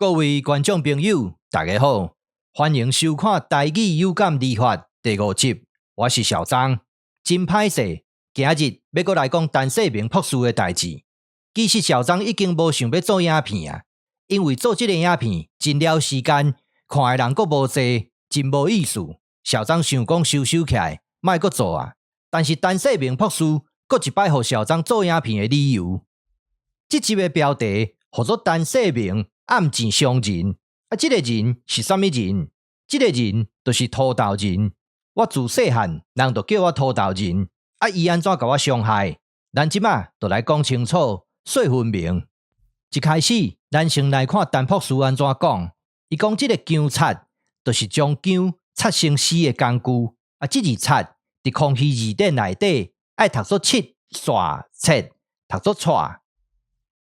各位觀眾朋友，大家好，歡迎收看《台語有感而發》第五集，我是小張。真歹勢，今日欲閣來講陳世明博士的代誌。其實小張已經無想欲做影片啊，因為做這个影片真了時間，看的人閣無濟，真無意思。小張想講收收起來，莫閣做啊。但是陳世明博士閣一擺予小張做影片的理由。這集的標題號做陳世明暗箭傷人。啊，這个人是啥物人？這个人就是塗豆人。我自細漢，人就叫我塗豆人。啊，伊按怎共我傷害？咱這馬就來講清楚，說分明。一開始，咱先來看陳博士按怎講。伊講這个薑擦，就是將薑擦成絲的工具。啊，這字擦佇康熙字典內底愛讀做七煞切，讀做錯。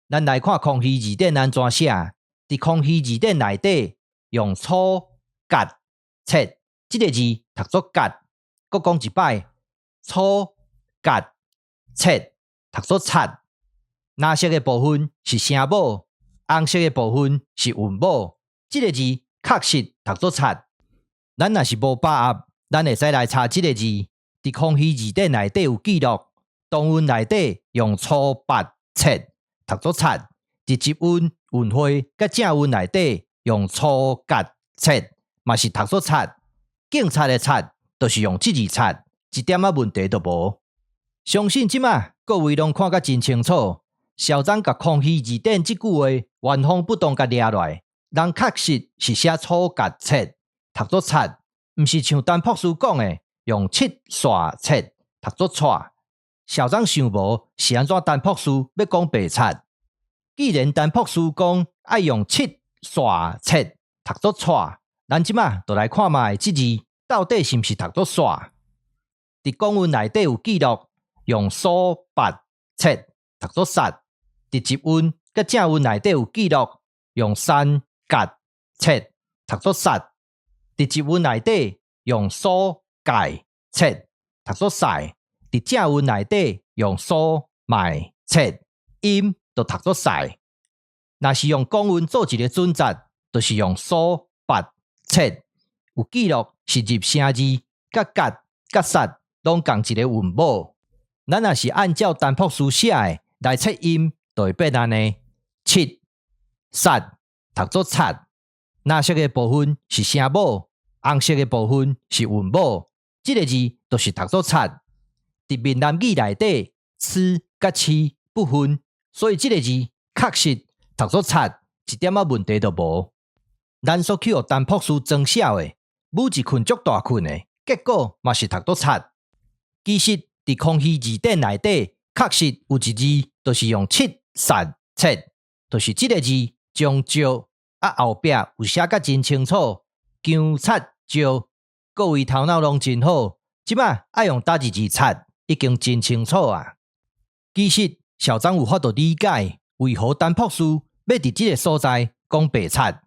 咱來看康熙字典按怎寫。佇康熙字典內底用粗割切，這个字讀做割。閣講一擺，粗割切讀做擦。藍色的部分是聲母，紅色的部分是韻母。這个字確實讀做擦。咱若是無把握，咱會使來查這个字。佇康熙字典內底有記錄，唐韻內底用粗八切讀做擦。佇集韻、韻彙佮正韻內底用粗割切，嘛是讀做擦。警察的察，就是用這字擦，一點仔問題都無。相信這馬各位攏看甲真清楚。小張共康熙字典這句話原封不動共掠來，人確實是寫粗割切讀做擦，毋是像陳博士講的用七煞切讀做錯。小張想無是按怎陳博士欲講白賊。既然陳博士講愛用七煞切讀做錯，咱這馬就來看覓這字到底是毋是讀做煞。佇古韻內底有記錄，用蘇八切讀做殺。佇集韻佮正韻內底有記錄，用三甲切讀做殺。佇集韻內底用蘇蓋切讀做賽。佇正韻內底用蘇賣切音就讀做賽。若是用公韻做一个準則，就是用蘇八切。有記錄是入聲字，佮甲佮殺攏仝一个韻母。咱若是按照陳博士寫的來測音，就會變按呢：七、殺讀做擦。藍色的部分是聲母，紅色的部分是韻母。這个字就是讀做擦。佇閩南語內底，吃佮痴不分，所以這个字確實讀做擦，一點仔問題都無。咱煞去予陳博士裝痟的，舞一棍足大棍的，結果嘛是讀做擦。其實佇康熙字典內底，確實有一字，就是用七殺切，就是這个字將石啊後壁有寫甲真清楚，薑擦石。各位頭腦攏真好，這馬愛用佗一字擦，已經真清楚啊。其實小張有法度理解，為何陳博士欲佇這个所在講白賊，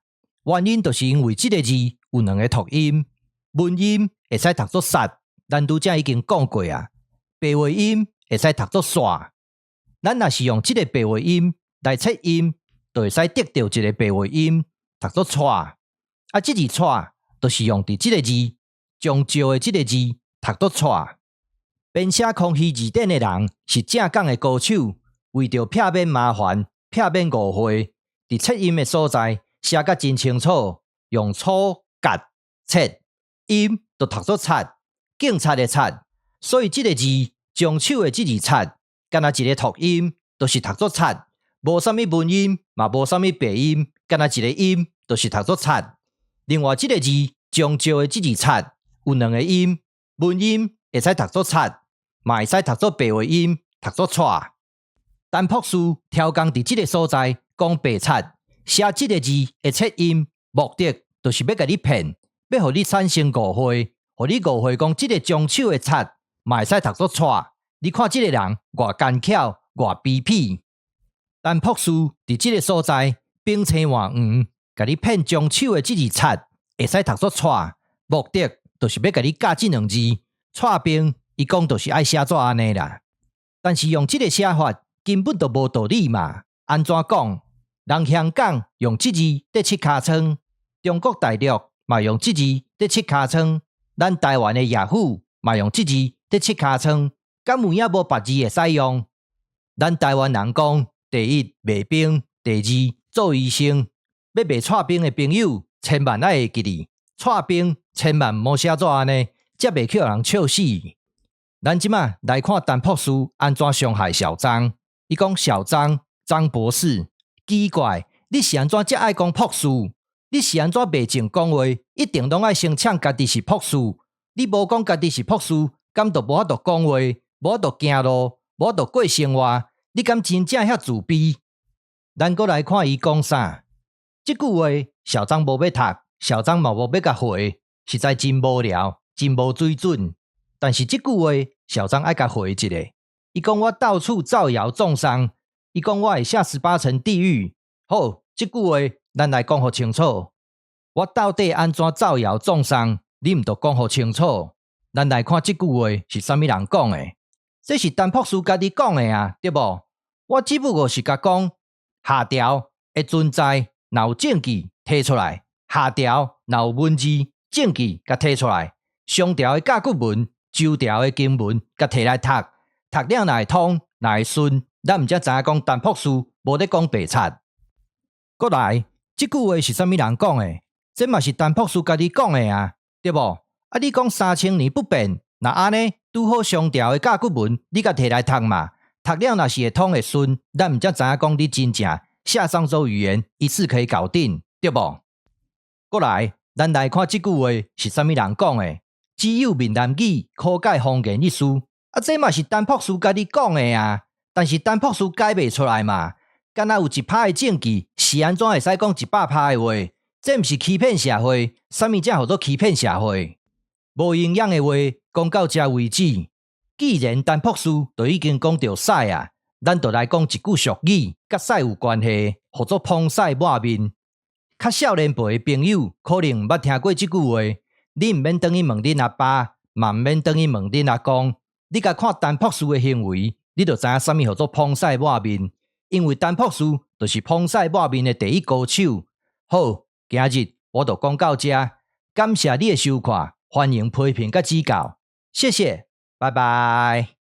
原因就是因為這个字有兩个讀音，文音會使讀做殺，咱拄才已經講過啊。白話音會使讀做煞。咱若是用這个白話音來測音，就會使得著一个白話音讀做錯。啊，這字錯就是用佇這个字將石的這个字讀做錯。編寫康熙字典的人是正港的高手，為著避免麻煩、避免誤會，佇測音的所在寫甲真清楚，用粗割切音就讀做擦，警察的察，所以這个字將手的這字擦，敢若一个讀音，就是讀做擦，無啥物文音，嘛無啥物白音，敢若一个音，就是讀做擦。另外，這个字將石的這字擦有兩个音，文音會使讀做擦，嘛會使讀做白話音，讀做錯。陳博士刁工佇這个所在講白賊，寫這个字的測音，目的就是欲共你騙，欲予你產生誤會，予你誤會講這个將手的擦嘛會使讀做錯。你看這个人偌奸巧，偌卑鄙。陳博士佇這个所在反青換黃，共你騙將手的這字擦會使讀做錯，目的就是欲共你教這兩字。蔡兵伊講就是愛寫做按呢啦，但是用這个寫法根本就無道理嘛。按怎講？人香港用這字佇拭尻瘡，中國大陸嘛用這字佇拭尻瘡，咱台灣的雅虎嘛用這字佇拭尻瘡，敢有影無別字會使用？咱台灣人講，第一賣冰，第二做醫生。欲賣蔡冰的朋友，千萬愛會記得，蔡冰千萬毋好寫做按呢，才袂去予人笑死。咱這馬來看陳博士按怎傷害小張。伊講小張，張博士，奇怪，你是按怎遮愛講博士？你是按怎袂種講話，一定攏愛先嗆家己是博士？你無講家己是博士，敢就無法度講話，無法度行路，無法度過生活？你敢真正遐自卑？咱閣來看伊講啥？這句話小張無欲讀，小張嘛無欲共回，實在真無聊，真無水準。但是這句話小張愛共回一下。伊講我到處造謠中傷，伊講我會下18層地獄。好，這句話咱來講予清楚。我到底按怎造謠中傷？你毋著講予清楚。咱來看這句話是啥物人講的？這是陳博士家己講的啊，對無？我只不過是共講下調會存在，若有證據提出來，下調若有文字證據共提出來，商朝的甲骨文、周朝的金文共提來讀，讀了若會通，若會順，咱毋才知影講陳博士無咧講白賊。閣來，這句話是啥物人講的？這嘛是陳博士家己講的啊，對無？啊，你講3000年不變，若按呢拄好商朝的甲骨文，你共提來讀嘛？讀了若是會通會順，咱毋才知影講你真正夏商周語言一次可以搞定，對無？閣來，咱來看這句話是啥物人講的？只有閩南語可解方言意思，啊，這嘛是陳博士家己講的啊。但是陳博士解袂出來嘛？敢若有1%的證據，是按怎會使講100%的話？這毋是欺騙社會，啥物才號做欺騙社會？無營養的話講到這為止。既然陳博士都已經講著屎啊，咱就來講一句俗語，佮屎有關係，號做膨屎抹面。較少年輩的朋友可能毋捌聽過這句話，你毋免轉去問恁阿爸，嘛毋免轉去問恁阿公，你共看陳博士的行為，你就知影啥物號做膨屎抹面。因為陳博士就是膨屎抹面的第一高手。好，今日我就講到這，感謝你的收看，歡迎批評佮指教，謝謝，拜拜。